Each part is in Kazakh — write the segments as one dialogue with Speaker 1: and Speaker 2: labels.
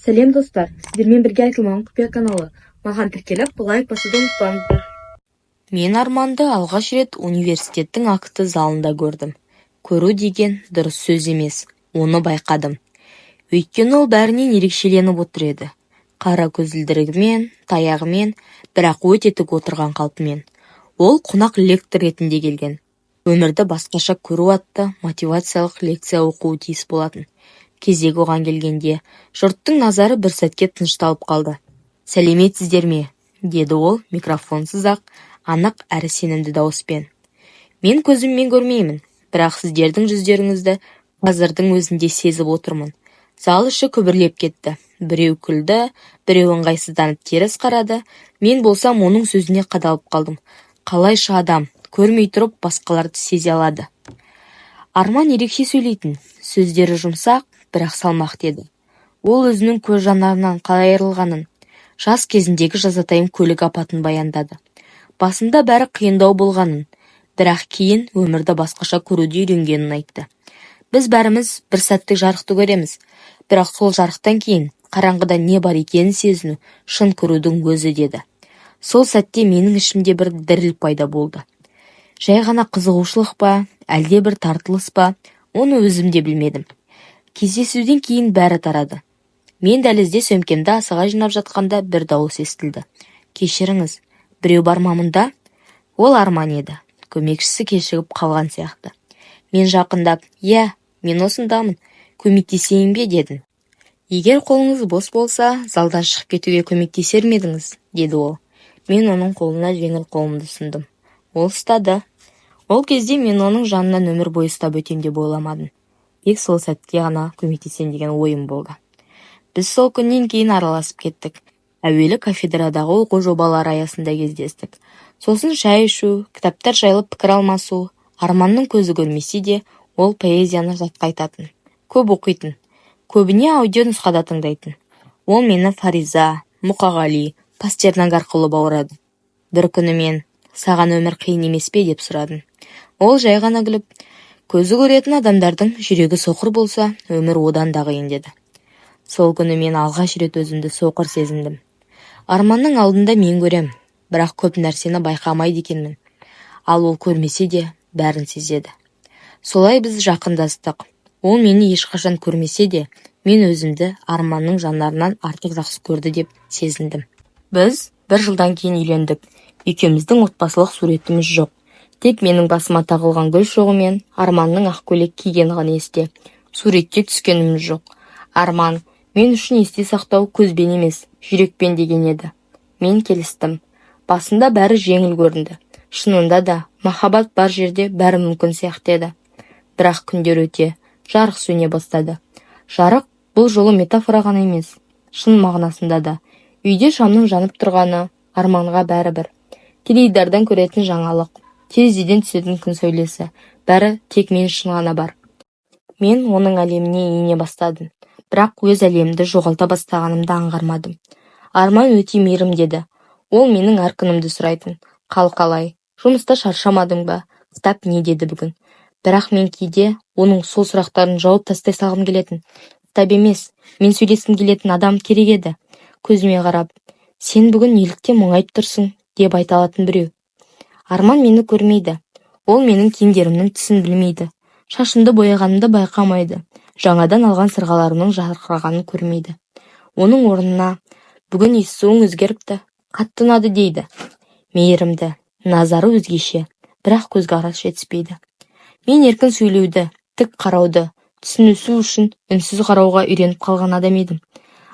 Speaker 1: Сәлем, достар! Сіздермен бірге Айтылмаған құпия каналы. Маған тіркеліп, лайк басуды ұмытпаңыздар.
Speaker 2: Мен Арманды алғаш рет университеттің акті залында көрдім. Көру деген дұрыс сөз емес, оны байқадым. Өйткені ол бәрінен ерекшеленіп отыр еді. Қара көзілдірігімен, таяғымен, бірақ өте тік отырған қалпымен. Ол қонақ лектор ретінде келген. «Өмірді басқаша көру» атты мотивациялық лекция оқуы тиіс болатын. Кезек оған келгенде, жұрттың назары бір сәтке тынышталып қалды. «Сәлеметсіздер ме?» – деді ол микрофонсыз-ақ, анық әрі сенімді дауыспен. «Мен көзіммен көрмеймін, бірақ сіздердің жүздеріңізді қазірдің өзінде сезіп отырмын». Зал іші күбірлеп кетті. Біреу күлді, біреу ыңғайсызданып теріс қарады. Мен болсам оның сөзіне қадалып қалдым. Қалайша адам көрмей тұрып басқаларды сезе алады? Арман ерекше сөйлейтін, сөздері жұмсақ, бірақ салмақты еді. Ол өзінің көз жанарынан қалай айырылғанын, жас кезіндегі жазатайым көлік апатын баяндады. Басында бәрі қиындау болғанын, бірақ кейін өмірді басқаша көруді үйренгенін айтты. «Біз бәріміз бір сәттік жарықты көреміз, бірақ сол жарықтан кейін қараңғыда не бар екенін сезіну – шын көрудің өзі», – деді. Сол сәтте менің ішімде бір діріл пайда болды. Жай ғана қызығушылық па, әлде бір тартылыс па, оны өзім де білмедім. Кездесуден кейін бәрі тарады. Мен дәлізде сөмкемді асыға жинап жатқанда, бір дауыс естілді: «Кешіріңіз, біреу бар ма мұнда?» Ол Арман еді. Көмекшісі кешігіп қалған сияқты. Мен жақындап: «Иә, мен осындамын, көмектесейін бе?» – дедім. «Егер қолыңыз бос болса, залдан шығып кетуге көмектесер ме едіңіз?» – деді ол. Мен оның қолына жеңіл қолымды ұсындым. Ол ұстады. Ол кезде мен оның жанынан өмір бойы ұстап өтем деп ойламадым. Тек сол сәтте ғана көмектесем деген ойым болды. Біз сол күннен кейін араласып кеттік. Әуелі кафедрадағы оқу жобалары аясында кездестік. Сосын шай ішу, кітаптар жайлы пікір алмасу. Арманның көзі көрмесе де, ол поэзияны жатқа айтатын. Көп оқитын. Көбіне аудио нұсқада тыңдайтын. Ол мені Фариза, Мұқағали, Пастернак арқылы баурады. Бір күні мен: «Саған өмір қиын емес пе?» – деп сұрадым. Ол жай ғана күліп: «Көзі көретін адамдардың жүрегі соқыр болса, өмір одан да қиын», – деді. Сол күні мен алғаш рет өзімді соқыр сезіндім. Арманның алдында мен көрем, бірақ көп нәрсені байқамайды екенмін. Ал ол көрмесе де, бәрін сезеді. Солай біз жақындастық. Ол мені ешқашан көрмесе де, мен өзімді Арманның жанарынан артық жақсы көрді деп сезіндім. Біз бір жылдан кейін үйлендік. Екеуміздің отбасылық суретіміз жоқ. Тек менің басыма тағылған гүл шоғы мен Арманның ақ көйлек кигені ғана есте. Суретке түскеніміз жоқ. Арман: «Мен үшін есте сақтау көзбен емес, жүрекпен», – деген еді. Мен келістім. Басында бәрі жеңіл көрінді. Шынында да, махаббат бар жерде бәрі мүмкін сияқты еді. Бірақ күндер өте, жарық сөне бастады. Жарық бұл жолы метафора ғана емес, шын мағынасында да. Үйде шамның жанып тұрғаны Арманға бәрібір. Теледидардан көретін жаңалық, терезеден түсетін күн сәулесі – бәрі тек мен үшін ғана бар. Мен оның әлеміне ене бастадым, бірақ өз әлемімді жоғалта бастағанымды аңғармадым. Арман өте мейірімді еді. Ол менің әр күнімді сұрайтын: «Қал қалай? Жұмыста шаршамадың ба? Кітап не деді бүгін?» Бірақ мен кейде оның сол сұрақтарын жауып тастай салғым келетін. Кітап емес, мен сөйлескім келетін адам керек еді. Көзіме қарап: «Сен бүгін неліктен мұңайып тұрсың?» – деп айта алатын біреу. Арман мені көрмейді. Ол менің киімдерімнің түсін білмейді. Шашымды бояғанымды байқамайды. Жаңадан алған сырғаларымның жарқырағанын көрмейді. Оның орнына: «Бүгін иіссуың өзгеріпті, қатты ұнады», – дейді. Мейірімді, назары өзгеше, бірақ көзқарас жетіспейді. Мен еркін сөйлеуді, тік қарауды, түсінісу үшін үнсіз қарауға үйреніп қалған адам едім.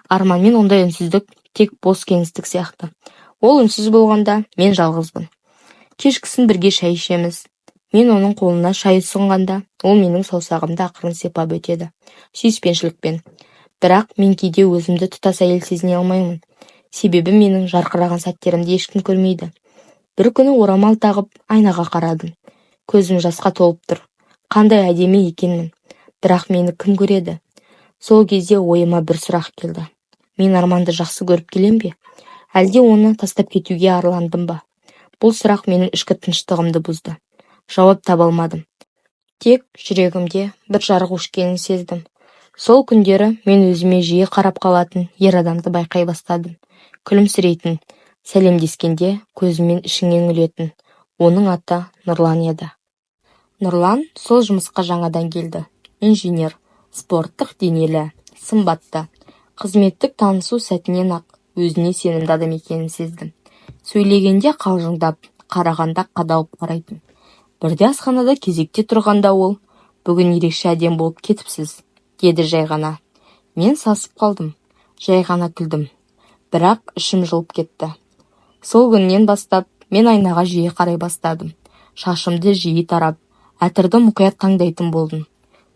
Speaker 2: Арманмен ондай үнсіздік тек бос кеңістік сияқты. Ол үнсіз болғанда, мен жалғызбын. Кешкісін бірге шай ішеміз. Мен оның қолына шай ұсынғанда, ол менің саусағымды ақырын сипап өтеді. Сүйіспеншілікпен. Бірақ мен кейде өзімді тұтас әйел сезіне алмаймын. Себебі менің жарқыраған сәттерімді ешкім көрмейді. Бір күні орамал тағып, айнаға қарадым. Көзім жасқа толып тұр. Қандай әдемі екенмін. Бірақ мені кім көреді? Сол кезде ойыма бір сұрақ келді. Мен Арманды жақсы көріп келем бе? Әлде оны тастап кетуге арландым ба? Бұл сұрақ менің ішкі тыныштығымды бұзды. Жауап таба алмадым. Тек жүрегімде бір жарық өшкенін сездім. Сол күндері мен өзіме жиі қарап қалатын ер адамды байқай бастадым. Күлімсірейтін, сәлемдескенде көзімен ішіңе үңілетін. Оның аты Нұрлан еді. Нұрлан сол жұмысқа жаңадан келді. Инженер, спорттық денелі, сымбатты. Қызметтік танысу сәтінен-ақ өзіне сенімді адам екенін сездім. Сөйлегенде қалжыңдап, қарағанда қадалып қарайтын. Бірде асханада кезекте тұрғанда ол: «Бүгін ерекше әдемі болып кетіпсіз», – деді жай ғана. Мен сасып қалдым, жай ғана күлдім. Бірақ ішім жылып кетті. Сол күннен бастап мен айнаға жиі қарай бастадым. Шашымды жиі тарап, әтірді мұқият таңдайтын болдым.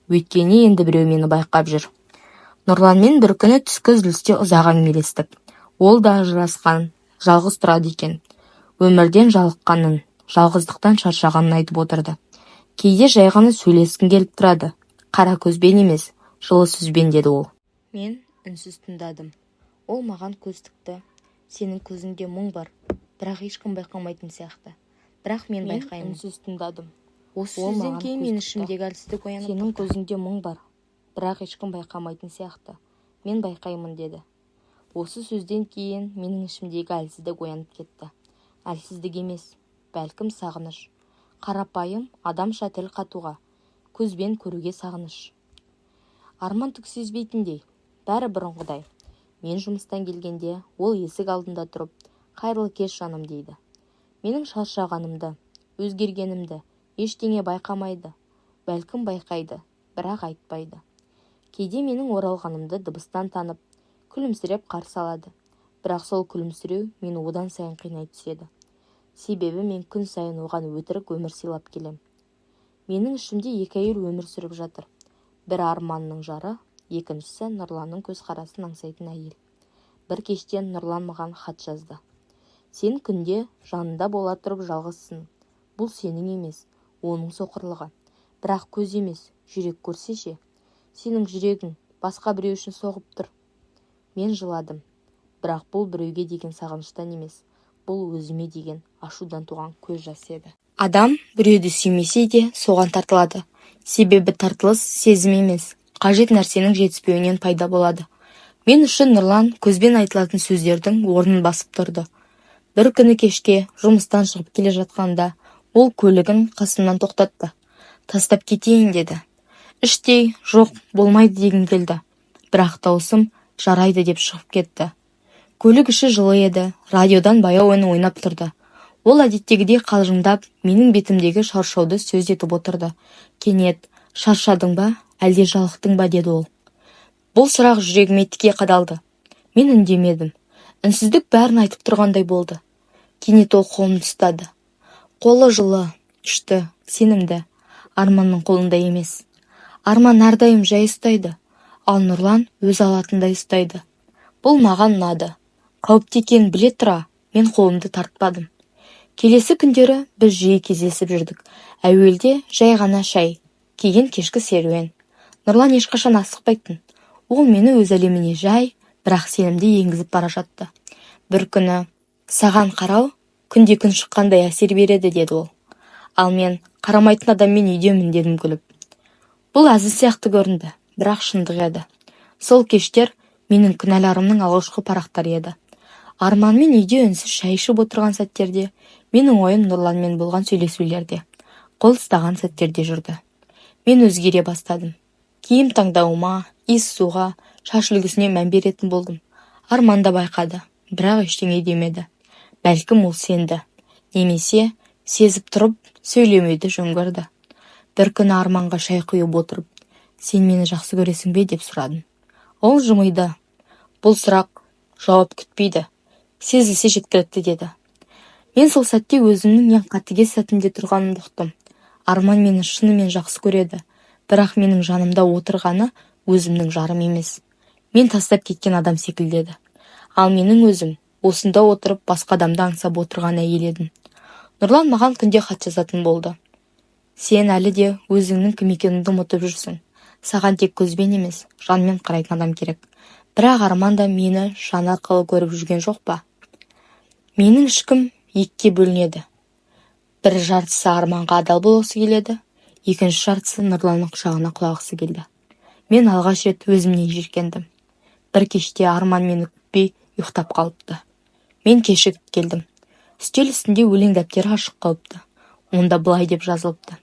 Speaker 2: Өйткені енді біреу мені байқап жүр. Нұрланмен бір күні түскі үзілісте ұзақ әңгімелестік. Ол да ажырасқан, жалғыз тұрады екен. Өмірден жалыққанын, жалғыздықтан шаршағанын айтып отырды. Кейде жай ғана сөйлескің келіп тұрады. Қара көзбен емес, жылы сөзбен, деді ол. Мен үнсіз тыңдадым. Ол маған көз тікті. Сенің көзіңде мұң бар, бірақ ешкім байқамайтын сияқты. Бірақ мен байқаймын. Үнсіз тыңдадым. Осы
Speaker 1: Ол
Speaker 2: сөзден
Speaker 1: маған
Speaker 2: кейін
Speaker 1: көз
Speaker 2: мен
Speaker 1: тікті.
Speaker 2: ішімдегі әлсіздік оянып
Speaker 1: Сенің
Speaker 2: тұрды.
Speaker 1: көзіңде мұң бар,
Speaker 2: Бірақ ешкім байқамайтын сияқты. Мен байқаймын, деді. Осы сөзден кейін менің ішімдегі әлсіздік оянып кетті. Әлсіздік емес, бәлкім сағыныш. Қарапайым адамша тіл қатуға, көзбен көруге сағыныш. Арман түк сезбейтіндей, бәрі бұрынғыдай. Мен жұмыстан келгенде ол есік алдында тұрып, «Қайырлы кеш, жаным», дейді. Менің шаршағанымды, өзгергенімді ештеңе байқамайды. Бәлкім байқайды, бірақ айтпайды. Кейде менің оралғанымды дыбыстан танып, күлімсіреп қарсы алады. Бірақ сол күлімсіреу мені одан сайын қинай түседі. Себебі мен күн сайын оған өтірік өмір сыйлап келем. Менің ішімде екі әйел өмір сүріп жатыр. Бірі Арманның жары, екіншісі Нұрланның көзқарасын аңсайтын әйел. Бір кеште Нұрлан маған хат жазды. Сен күнде жанында бола тұрып жалғызсың. Бұл сенің емес, оның соқырлығы. Бірақ көз емес, жүрек көрсе ше? Сенің жүрегің басқа біреу үшін соғып тұр. Мен жыладым. Бірақ бұл біреуге деген сағыныштан емес, бұл өзіме деген ашудан туған көз жасы еді. Адам біреуді сүймесе де соған тартылады. Себебі тартылыс сезім емес, қажет нәрсенің жетіспеуінен пайда болады. Мен үшін Нұрлан көзбен айтылатын сөздердің орнын басып тұрды. Бір күні кешке жұмыстан шығып келе жатқанда ол көлігін қасымнан тоқтатты. Тастап кетейін, деді. Іштей жоқ, болмайды дегім келді. Бірақ даусым жарайды деп шығып кетті. Көлік іші жылы еді, радиодан баяу ән ойнап тұрды. Ол әдеттегідей қалжыңдап, менің бетімдегі шаршауды сөз етіп отырды. Кенет, шаршадың ба, әлде жалықтың ба, деді ол. Бұл сұрақ жүрегіме тіке қадалды. Мен үндемедім. Үнсіздік бәрін айтып тұрғандай болды. Кенет ол қолымды ұстады. Қолы жылы, күшті, сенімді. Арманның қолындай емес. Арман әрдайым жай ұстайды, ал Нұрлан өз алатындай ұстайды. Бұл маған ұнады. Қауіпті екенін біле тұра, мен қолымды тартпадым. Келесі күндері біз жиі кездесіп жүрдік. Әуелде жай ғана шай, кейін кешкі серуен. Нұрлан ешқашан асықпайтын. Ол мені өз әлеміне жай, бірақ сенімді енгізіп бара жатты. Бір күні, саған қарау күнде күн шыққандай әсер береді, деді ол. Ал мен қарамайтын адаммен үйдемін, дедім күліп. Бұл әзіл сияқты көрінді, бірақ шындық еді. Сол кештер менің күнәларымның алғашқы парақтары еді. Арманмен үйде үнсіз шай ішіп отырған сәттерде, менің ойым Нұрланмен болған сөйлесулерде, қол ұстаған сәттерде жүрді. Мен өзгере бастадым. Киім таңдауыма, иіссуға, шаш үлгісіне мән беретін болдым. Арман да байқады, бірақ ештеңе демеді. Бәлкім ол сенді. Немесе сезіп тұрып, сөйлемеуді жөн көрді. Бір күні Арманға шай құйып отырып, сен мені жақсы көресің бе, деп сұрадым. Ол жымиды. Бұл сұрақ жауап күтпейді. Сезілсе жеткілікті, деді. Мен сол сәтте өзімнің ең қатыгез сәтімде тұрғанымды ұқтым. Арман мені шынымен жақсы көреді, бірақ менің жанымда отырғаны өзімнің жарым емес. Мен тастап кеткен адам секілді еді. Ал менің өзім осында отырып басқа адамды аңсап отырған әйел едім. Нұрлан маған күнде хат жазатын болды. Сен әлі де өзіңнің кім екеніңді ұмытып жүрсің. Саған тек көзбен емес, жанмен қарайтын адам керек. Бірақ Арман да мені жаны арқылы көріп жүрген жоқ па? Менің ішкім екіге бөлінеді. Бір жартысы Арманға адал болғысы келеді, екінші жартысы Нұрланның құшағына құлағысы келді.
Speaker 1: Мен алғаш рет өзімнен жиіркендім. Бір кеште Арман мені күтпей ұйықтап қалыпты. Мен кешігіп келдім. Үстел үстінде өлең дәптері ашық қалыпты. Онда былай деп жазылыпты: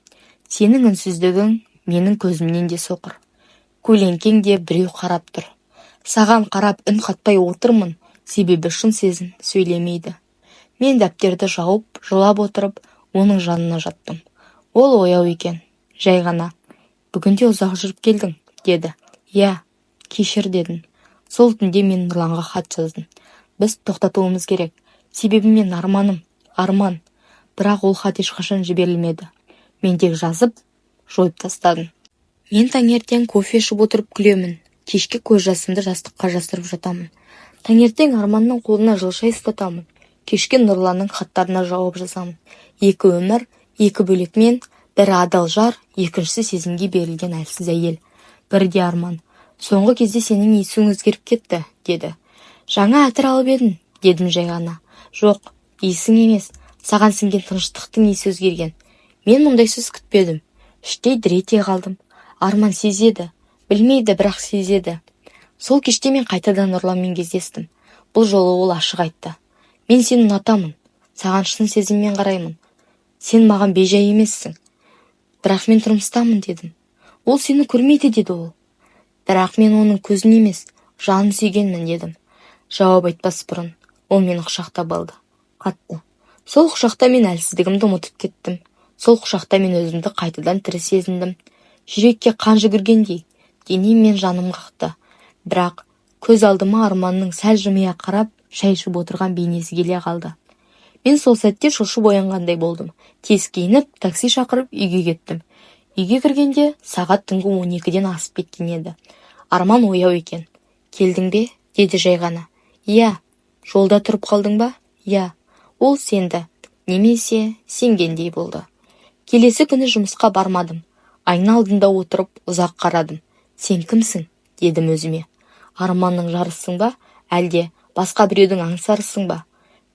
Speaker 1: «Сенің үнсіздігің менің көзімнен де соқыр. Көлеңкеңде біреу қарап тұр. Саған қарап үн қатпай отырмын, себебі шын сезім сөйлемейді». Мен дәптерді жауып, жылап отырып, оның жанына жаттым. Ол ояу екен. Жай ғана: «Бүгін де ұзақ жүріп келдің», – деді. «Иә, кешір», – дедім. Сол түнде мен Нұрланға хат жаздым: «Біз тоқтатуымыз керек, себебі мен арманым Арман». Бірақ ол хат ешқашан жіберілмеді. Мен тек жазып, жойып тастадым. Мен таңертең кофе ішіп отырып күлемін, кешке көз жасымды жастыққа жасырып жатамын. Таңертең Арманның қолына жылы шай ұстатамын, кешке Нұрланның хаттарына жауап жазамын. Екі өмір, екі бөлек мен: бірі адал жар, екіншісі сезімге берілген әлсіз әйел. Бірде Арман: «Соңғы кезде сенің иісің өзгеріп кетті», – деді. «Жаңа әтір алып едім», – дедім жай ғана. «Жоқ, иісің емес, саған сіңген тыныштықтың иісі өзгерген». Мен мұндай сөз күтпедім. Іштей дір ете қалдым. Арман сезеді. Білмейді, бірақ сезеді. Сол кеште мен қайтадан Нұрланмен кездестім. Бұл жолы ол ашық айтты: «Мен сені ұнатамын, саған шын сезіммен қараймын. Сен маған бейжай емессің». «Бірақ мен тұрмыстамын», – дедім. «Ол сені көрмейді», – деді ол. «Бірақ мен оның көзін емес, жанын сүйгенмін», – дедім. Жауап айтпас бұрын ол мені құшақтап алды. Қатты. Сол құшақта мен әлсіздігімді ұмытып кеттім. Сол құшақта мен өзімді қайтадан тірі сезіндім. Жүрекке қан жүгіргендей денем мен жаным қақты. Бірақ көз алдыма Арманның сәл жымия қарап, шай ішіп отырған бейнесі келе қалды. Мен сол сәтте шошып оянғандай болдым. Тез киініп, такси шақырып, үйге кеттім. Үйге кіргенде сағат түнгі 12-ден асып кеткен еді. Арман ояу екен. «Келдің бе?» – деді жай ғана. «Иә». «Жолда тұрып қалдың ба?» «Иә». Ол сенді немесе сенгендей болды. Келесі күні жұмысқа бармадым. Айна алдында отырып ұзақ қарадым. «Сен кімсің?» – дедім өзіме. «Арманның жарысың ба, әлде басқа біреудің аңсарысың ба?»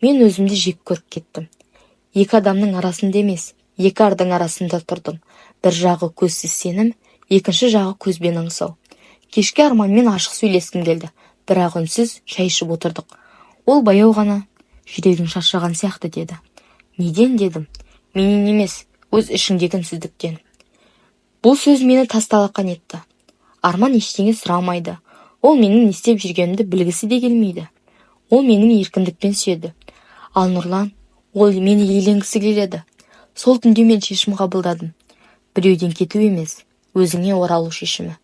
Speaker 1: Мен өзімді жек көріп кеттім. Екі адамның арасында емес, екі ардың арасында тұрдым: бір жағы көзсіз сенім, екінші жағы көзбен аңсау. Кешке Арманмен ашық сөйлескім келді, бірақ үнсіз шай ішіп отырдық. Ол баяу ғана: «Жүрегің шаршаған сияқты», – деді. «Неден?» – дедім. «Менен емес, өз ішіңдегі үнсіздіктен». Бұл сөз мені тас талқан етті. Арман ештеңе сұрамайды. Ол менің не істеп жүргенімді білгісі де келмейді. Ол менің еркіндікпен сүйеді. Ал Нұрлан, ол мені иеленгісі келеді. Сол түнде мен шешім қабылдадым: біреуден кету емес, өзіңе оралу шешімі.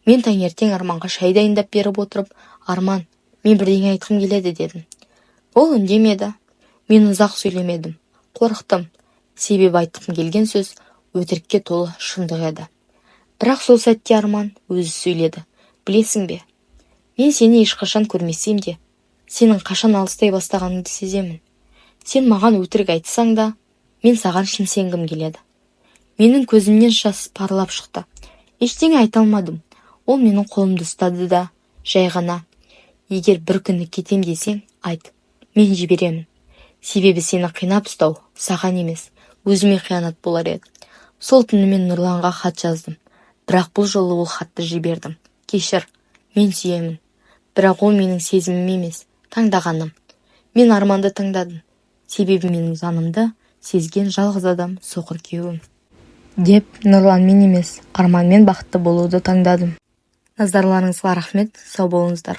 Speaker 1: Мен таңертең Арманға шай дайындап беріп отырып: «Арман, мен бірдеңе айтқым келеді», – дедім. Ол үндемеді. Мен ұзақ сөйлемедім. Қорықтым, себебі айтқым келген сөз өтірікке толы шындық еді. Бірақ сол сәтте Арман өзі сөйледі: «Білесің бе, мен сені ешқашан көрмесем де, сенің қашан алыстай бастағаныңды сеземін. Сен маған өтірік айтсаң да, мен саған шын сенгім келеді». Менің көзімнен жас парлап шықты. Ештеңе айта алмадым. Ол менің қолымды ұстады да, жай ғана: «Егер бір күні кетем десең, айт, мен жіберемін. Себебі сені қинап ұстау саған емес, өзіме қиянат болар еді». Сол түні мен Нұрланға хат жаздым, бірақ бұл жолы ол хатты жібердім: «Кешір, мен сүйемін, бірақ ол менің сезімім емес, таңдағаным. Мен Арманды таңдадым, себебі менің жанымды сезген жалғыз адам соқыр күйеуім», – деп. Нұрланмен емес, Арманмен бақытты болуды таңдадым. Назарларыңызға рахмет, сау болыңыздар.